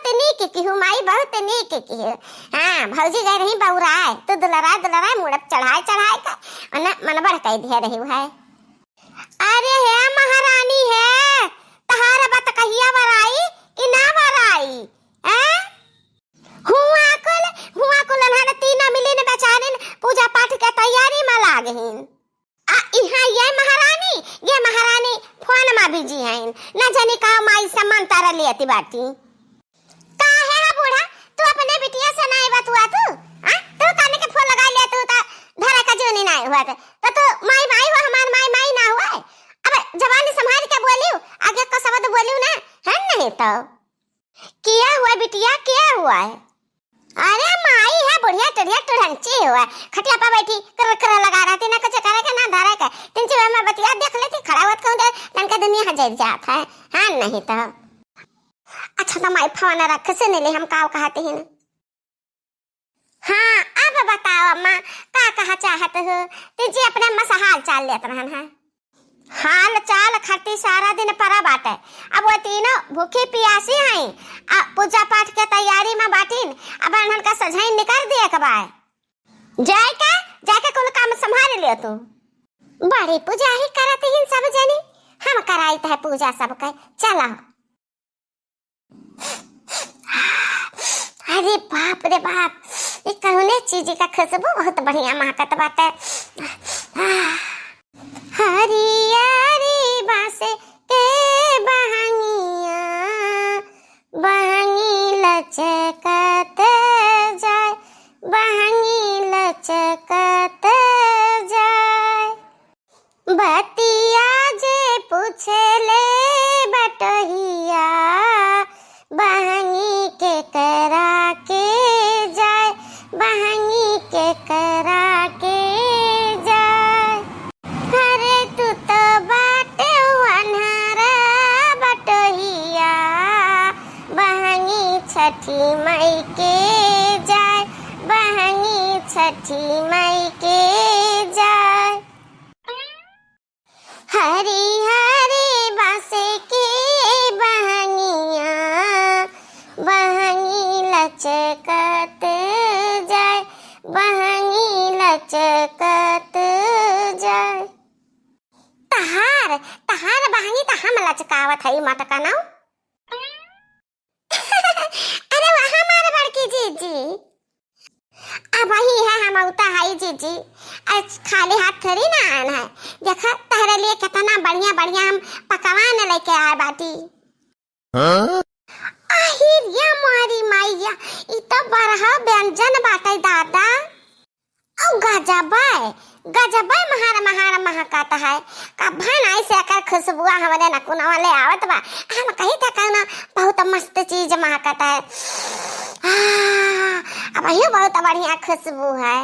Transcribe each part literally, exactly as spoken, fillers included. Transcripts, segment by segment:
बहुत नीक किहू माई, बहुत नीक किहू। हाँ, भौजी गए रही बउराए, तू दुलराए दुलराए मुड़प चढ़ाए चढ़ाए का, ओने मन बढ़ कइ दिहे रही है। अरे हे महारानी हे, तहार बतकहिया बराई कि ना बराई? हैं? हुआ कुल, हुआ कुल अनहन तीनों मिली न बेचारिन पूजा पाठ के तैयारी में लाग हिन। आ इहाँ ये महारानी, ये महारानी फोन में बिजी हइन, न जानी का माई से मंतर लेती बाटी। काहे है बूढ़ा, तू अपने बिटिया से नाई बतुआ तू? हाँ? तू काने के फोन लगा लिया तू, त धरे का जोनी नाई हुआ थे। त तू माई माई हो, हमार माई माई ना हुआ है। अब जबान संभाल के बोलियो, आगे का शब्द बोलियो ना, है नहीं तो। किया हुआ बिटिया, किया हुआ है? अरे माई है बुढ़िया टुढ़िया टुढ़ंची हुआ है, खटिया पर बैठी कर कर लगा रहती, ना कुछ करे के ना धरे के। तिनची में बतिया देख लेती, खड़ा हुआ कहूँ दे, तनका दुनिया हजर जात है। हाँ नहीं तो। अच्छा तो माई फोन रख से नहीं ले, हम काव कहते हैं ना। हाँ, अब बताओ अम्मा, का कहा चाहत हो? तिनची अपने अम्मा से हाल चाल लेत रहन है। हाल चाल खट्टी सारा दिन परा बाटे। अब वो तीनों भूखी पियासी हईं, आ पूजा पाठ के तैयारी में बाटिन। अब अनहन का सझाई निकर दिए के बाय। जाए के, जाए के कुल काम संभाल लियो तू। बड़ी पूजा ही करत हिन सब जनी, हम कराइत है पूजा सबके। चला। अरे बाप रे बाप, ये कौने चीज का खुशबू बहुत बढ़िया महकत बाटे। हरियारी बाँस के बहंगिया, बहंगी लचकत जाए, बहंगी लचकत जाए। बतिया जे पूछले बटोहिया, बहंगी केकरा के जाए, बहंगी केकरा के जाए। अरे तू तो बाटे अन्हारा बटोहिया, बहंगी छठी माई के जाए, बहंगी छठी माई के जाए। हरी हरी बाँस के बहंगिया, बहंगी लचकत जाए, बहंगी लचकत जाए। तहार, तहार बहंगी त हम लचकावत हई मटकनऊ। अरे वाह हमार बड़की जीजी, अबही है हम औता हई जीजी, आज खाली हाथ थोड़ी ना आन है। देखा तहरे लिए कितना बढ़िया बढ़िया हम पकवान लेके आए बाटी। हाँ? आहिर या मोरी मैया, ई तो बरहा व्यंजन बाटे दादा। औ गजबै, गजबै महार महार महकत है। कभन ऐसे एकर खुशबुआ हमरे नकुनवा ले आवत बा। हम कही था कहना बहुत मस्त चीज महकत है। आ, अब यो बहुत बढ़िया खुशबू है।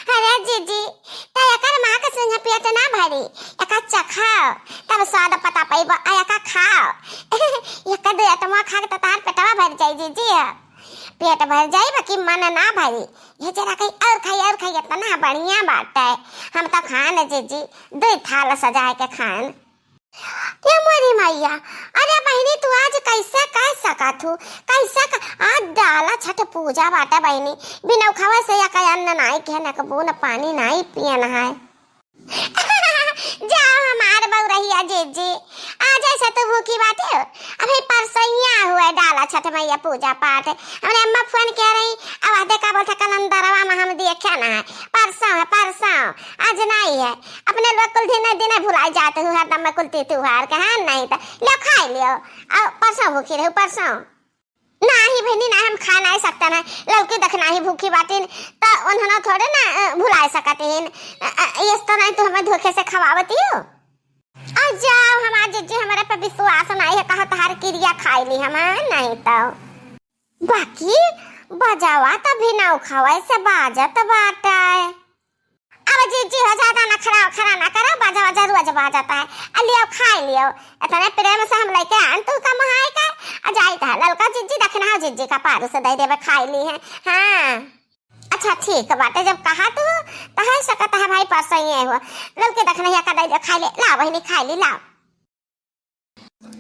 अरे जीजी, त एकर माँ के संगे पेट ना भरी, एका चखाओ, तब स्वाद पता पइबो, आ एका खाओ। एकर दो एतमा खा के त तार पेटवा भर जाई जीजी। पेट भर जाई, बाकी मन ना भरी। ये जरा कहीं और खाई, और खाई, इतना बढ़िया बात है। हम तो खान जीजी, दो थाल सजाए के खान। ए मोरी मैया, अरे बहिनी, तू आज कैसे कह सकत हूँ? कैसे क-, आज डाला छठ पूजा बाटे बहिनी, बिना उखावे से या का अन्न नाई के, न बून पानी नाई पियन है। जाओ हमार बउरहिया जीजी, आज ऐसे तू भूखी बाटे हो। अबे परसैया हुए डाला छठ मैया पूजा पाठ। हमरे अम्मा फोन किया रही, अब आधे का बोलता कलंदरवा में हम देखे ना है। परसों है, परसों, आज नहीं है। अपने लोग कुल दिन दिन भुलाई जाते हो, हरदम में कुल ती त्योहार के, हाँ, नहीं तो लो खाई लियो। और परसों भूखी रहो, परसों। नाही बहिनी, ना हम खा नाही सकता ना, लौकी देख नाही भूखी बाटिन, त उन्हनो थोड़े ना, अ, भुलाए सकत हिन। अ, अ, इस तरह तू हमें धोखे से खवावती हो। आ जाओ, हमार जीजी हमारे पे विश्वास नाही है, कहा तहार किरिया खाई ली हम, नहीं तो। बाकी बजावा त भी ना उखावे से बाजत बाटे। अब जीजी हो ज्यादा नखरा उखरा ना करो, बाजा वाजा रोज बाजत है। आ लियो, खाई लियो। इतने प्रेम से हम लेके आन तू का मुहाई का। आ जाई त ललका जीजी दखना हो, जीजी का पारू से दे देवे, खाई ली है। हाँ। अच्छा ठीक बाटे, जब कहा तू, त है सकत है भाई परसों ये हो। ललके दखना या का दे दे, खाई ले, ला बहिनी खाई ली, ला।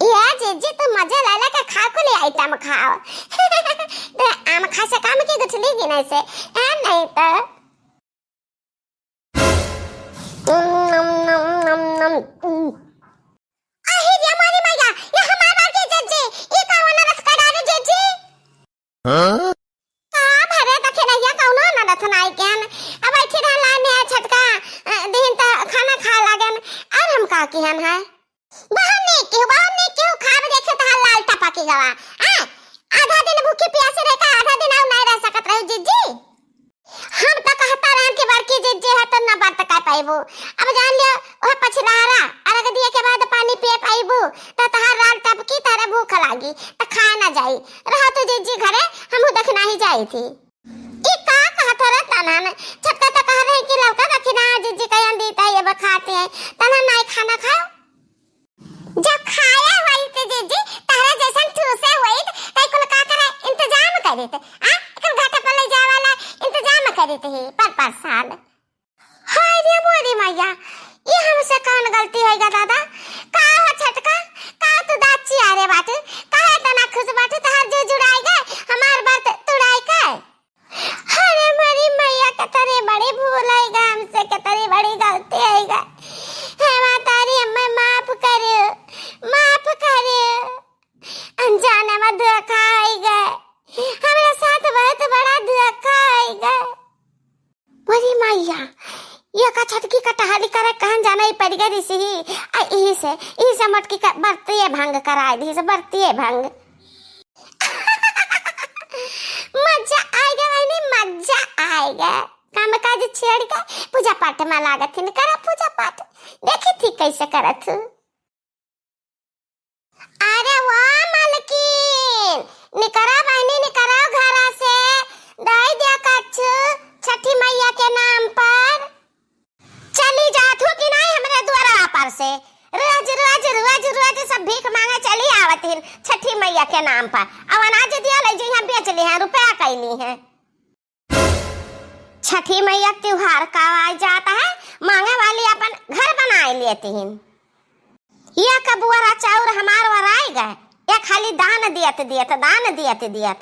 ए जीजी, तू मजे ले लेके खा कुल आइटम खाओ। तो आम खाए से काम की गुठली गिने से, है नहीं तो। नम, नम, नम, नम। अरे रे मोरी मैया, ये हमार बार के जज्जी, ये का वाला रस का डाले जज्जी? हाँ? का भरे त खेलैया कौनो ना रस नाई केन। अब बैठी रहला ने छोटका, अ, दिन त खाना खाए लागेन। और हम का किहन है? बहुत नीक केहू, बहुत नीक केहू, खाब देखे तहार लाल टपकी गवा। हैं? आधा दिन भूखी प्यासी रह का, आधा दिन आउ नहीं रह सकत रहू जिज्जी। हम तो कहता रहन कि बड़की जिज्जी है तो ना बर्त कर पाइबू। अब जान लियो, वह पछिलहरा, अरग दिए के बाद पानी पिए पाइबू, तो तहार लाल टपकी, तहरे भूख लागी, तो खाए ना जाई। रहो तू जिज्जी घरे, हमहू देखना ही जाई थी। ई का कहत रहे तनन? छोटका तो कह रहे कि लौका दखिना जिज्जी कयन दी त ये बखाते हैं। तनन नाई खाना खाओ। जब खाए होई त जिज्जी, तहरे जैसन ठूसे होई त, तै कुल का करे इंतजाम करित? आ? एकर घाटे पर ले जाए वाला इंतजाम करित ही पर परसाद। हाय रे मोरी मैया, ये हमसे कौन गलती होई गा दादा? का हो छोटका? का तू दाँत चियारे बाटे? काहे तना खुश बाटे? तहार जी जुड़ाई गए, हमार बात तुड़ाई के। अरे मोरी मैया, कतरी बड़ी भूल है गा हमसे, कतरी बड़ी गलती है गा। हे मातारी, हमें माफ करियो, माफ करियो। अनजाने में धोखा है गा, हमारे साथ बहुत बड़ा धोखा है गा। मोरी मैया, ये का छोटकी कटहली करे कहन जाना ही पड़ गई रिसी ही। आ इही से, इही से मोटकी का बरतिये भंग कराए दी, से बरतिये भंग। मजा आएगा बहनी, मजा आएगा। काम काज छेड़ के पूजा पाठ में लागत ही, करा पूजा पाठ, देखी थी कैसे करत हूँ। अरे वाह मलकिन, निकरा बहनी निकरा घरा से, दई दिया कच्छु छठी मैया के नाम पर। चली जात हूँ कि नहीं हमरे द्वारा पर से? रोज, रोज, रोज, रोज सब भीख माँगे चली आवत हिन छठी मैया के नाम पर। अब अनाज दिया ले जी, हम बेच ली हैं, रुपया कैली हैं। छठी मैया त्योहार का आ जाता है, माँगे वाली अपन घर बनाए लेती हिन। ये कबुआरा चाउर हमार वराए गए, ये खाली दान दियत दियत, दान दियत दियत।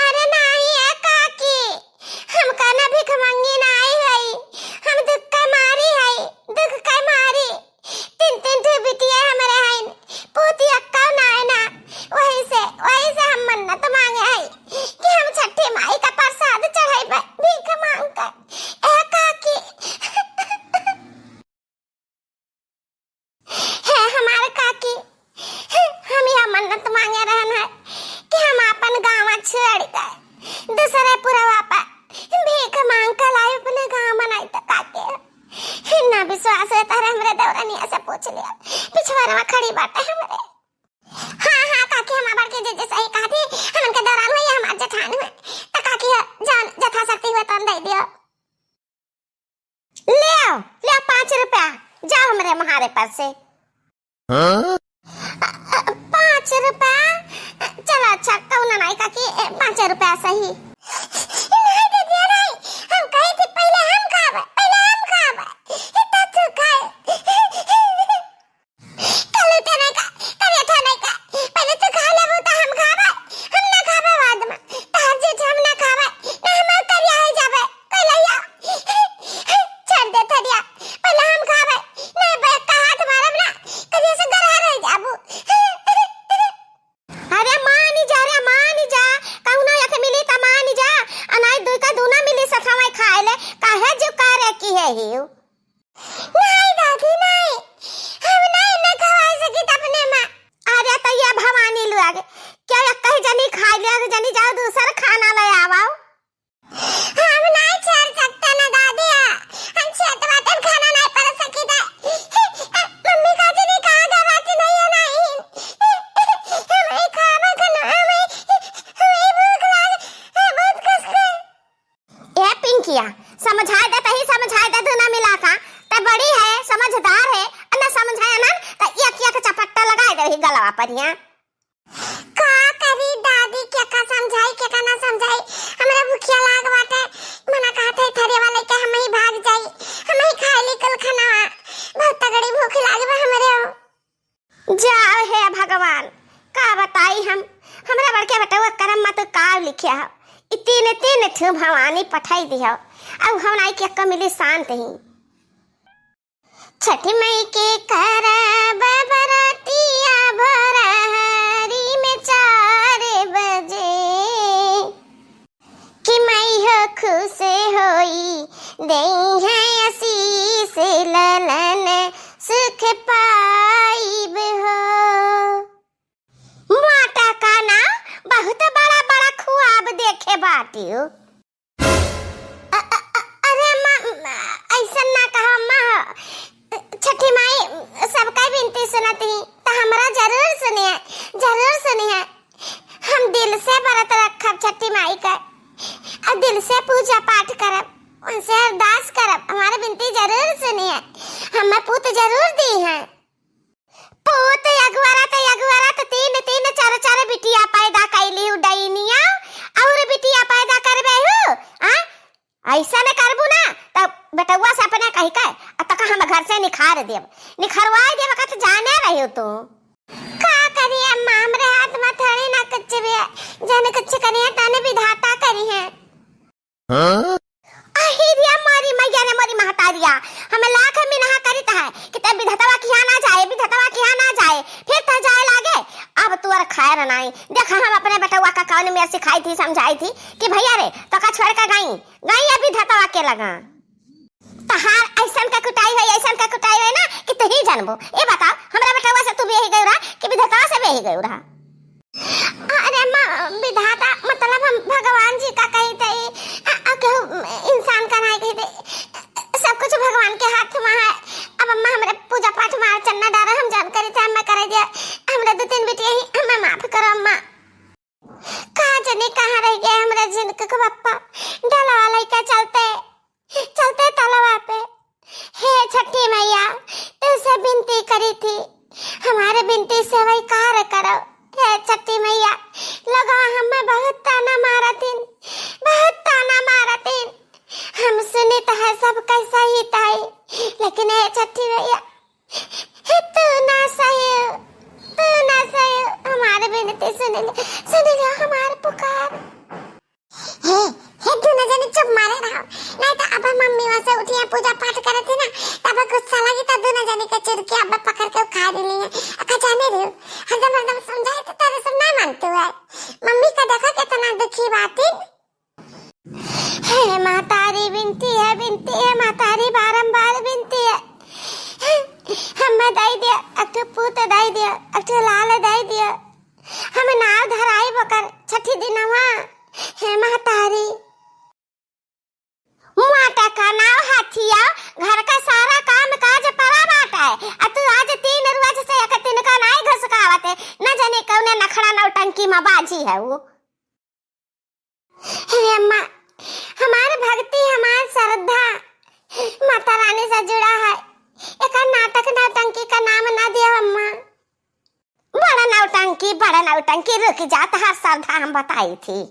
अरे नाई ए काकी, हम कौनो भिखमंगी नाई हई, हम दुख के मारी हई, दुख के मारी। तीन तीन ठो बिटिया हमरे हईन, पूती अक्का नाई ना, वही से, वही से हम मन्नत माँगे हई कि हम छठी माई का प्रसाद चढ़ाई भीख माँग कर। ए काकी, हे हमार काकी, हम यह मन्नत माँगे रहन है कि हम आपन गाँव छोड़ के दूसरे पुरवा पर भीख माँग के लाई अपने गाँव बनाई त काकी। ना विश्वास है तारे हमरे दौरनिया से पूछ लिया, पिछवारवा खड़ी बाटे हमरे। हाँ, हाँ काकी, हम बड़की जिज्जी सही कहा थी, हमन के दौरान हुई, हमार जेठान हुई। त काकी जान जथाशक्ति हुई तन दे दियो। ले आओ, ले आओ पाँच रुपया, जाओ हमरे मुहारे पर से। हाँ? पाँच रुपया? चलो अच्छा, कौनो नाई काकी, पाँच रुपया सही। नहीं दीदी, नहीं, हम कही थी पहले हम खाबे, पहले हम खाबे, तब तू खाए। कलूटे नहीं का, करिया था नहीं का, पहले तू खा लेबू तो हम खाबे, हम ना खाबे बाद में। तहार जीत हम ना खाबे, ना हमार करिया हो जाबे, कलैया। छोड़ दे थरिया, पहले हम खाबे, नहीं बे का हाथ मारब ना, करिया से गरहा रह जाबू। अरे मान जा, अरे मान जा, कौनो एक मिली त मान जा, अनाज दुई का दूना मिली सथवा खाए ले, काहे जो करे की है हियो? नहीं दादी, नहीं। हम नहीं, नहीं खवाई सकित अपने माँ। अरे तो ये भवानी लोग, क्या एक कहीं जनी खाई ले, जनी जाओ दूसर खाना ले आवाओ। हम नहीं छोड़ सकते ना दादी, हम छेत बातन खाना नहीं परोस सकित। मम्मी का जनी कहाँ गवा थी, नहीं है, नहीं। हम नहीं खावे खाना, हमें, हमें भूख लागे, बहुत कष्ट है। ए पिंकिया, समझाए दे तही समझाए दे, दूना मिला का। ते बड़ी है, समझदार है, अन समझाए ना, त एक एक चपट्टा लगाए दे ही गलवा पर हिया। का करी दादी, के का समझाई, के का ना समझाई, हमरा भुखिया लाग बाटे। मना कहत है थरे वाले के हम ही भाग जाई, हम ही खाए ली कुल खाना, बहुत तगड़ी भूख लाग बा हमरे। जाओ हे भगवान, का बताई हम, हमरा बड़के बेटवा करम मा तो का लिखे हो, ई तीन तीन ठू भवानी पठाई दिहो, अब हम नाई के एक्को मिली शांत ही। छठी माई के करब बरतिया भोरहरी में चार बजे, कि माई हो खुश होई, देइहैं आशीष ललन सुख पाइब हो। माता का ना बहुत बड़ा बड़ा खुआब देखे बाटियो। अ-, अ-, अ-, अरे अम्मा, अइसन ना कहा अम्मा। छठी माई सबका बिनती सुनत ही, त हमरा जरूर सुनिहैं, जरूर सुनिहैं। हम दिल से बरत रखब छठी माई का, अउर दिल से पूजा पाठ करब, उनसे अरदास करब, हमार बिनती जरूर सुनिहैं, हमें पूत जरूर दिहैं। पूत अगुआरत अगुआरत तीन तीन चार चार बिटिया पैदा कइली हू डैनिया, अउर बिटिया पैदा करबे हू, हाँ? अइसन करबू ना, त बेटउआ से अपने कहि के, अ तका हम घर से निखार देब, निखरवाइ देब, कत जाने रहिउ तू। का करी अम्मा, हमरे हाथ मा थोड़ी ना कुछ भी है, जौन कुछ करिहैं, तौन विधाता करिहैं। हाँ? अहिरिया मोरी मइया रे मोरी महतारिया, हम लाख मिनहा करित है कि ते विधतवा किहाँ ना जाए, विधतवा किहाँ ना जाए, फिर ते जाए लागे। अब तोर खैर नाई। देखा, हम अपने बेटउआ का कौन मेर सिखाई थी, समझाई थी कि भइया रे, तोका छोड़ के गई, गई अभी धतवा के लगा। तहार अइसन का कुटाई है, अइसन का कुटाई है ना कि तू ही जानबो। ए बताओ, हमरा बेटउआ से तू बेही गयो रहा कि विधतवा से बेही गयो रहा? अरे माँ, विधाता, मतलब हम भगवान जी का कही थे, अ, अ, केहू इंसान का नाई कही थे, सब कुछ भगवान के हाथ मा है। अब अम्मा हमरे पूजा पाठ मा अड़चन ना डारा, हम जौन करी थे, हमें करे दिया, हमरे दो तीन बिटिया ही, हमें माफ करो अम्मा। का जने कहाँ रह गए हमरे जिनके को बप्पा, डलवा लइका चलते, चलते तलवा पे। हे छठी मइया, तुझसे बिनती करी थी, हमारे बिनती स्वीकार करो। हे छठी मइया, लोगवा हमें बहुत ताना मारतिन, बहुत ताना मारतिन। हम सुनित है सब कैसा ही ताई, लेकिन हे छठी मइया, हे तू ना सही, तू ना सही, हमार बिनती सुन ले, सुन ले हमार पुकार। हे, हे, दुनो जने चुप मारे रहो, नहीं तो अब मम्मी वहाँ से उठिया पूजा पाठ करे थे ना, तब गुस्सा लगी तो दुनो जने के चिरके अब पकड़ के उखाड़ ली है। अका जाने रहो, हरदम हरदम समझाए तो तेरे सब ना मानते हुए। मम्मी का देखा कितना दुखी बातिन। हे महतारी बिनती है, बिनती है महतारी, बारंबार बिनती है। हमें दई दिया, अक ठो पूत दई दिया, अक ठो लाल दई दिया। हम नाव धराई बकर छठी दिनवा। हे महतारी। माता का नाव हाथिया, घर का सारा काम काज परा बाटे। अ तू आज तीन रोज से एक तिनका नाई घुसकावत है। न जाने कौने नखड़ा नौटंकी मा बाझी है वो। हे अम्मा, हमार भक्ति, हमार श्रद्धा माता रानी से जुड़ा है। एकर नाटक नौटंकी का नाम ना दिया अम्मा। बड़ा नौटंकी, बड़ा नौटंकी, रुक जा, तहार श्रद्धा हम बताई थी।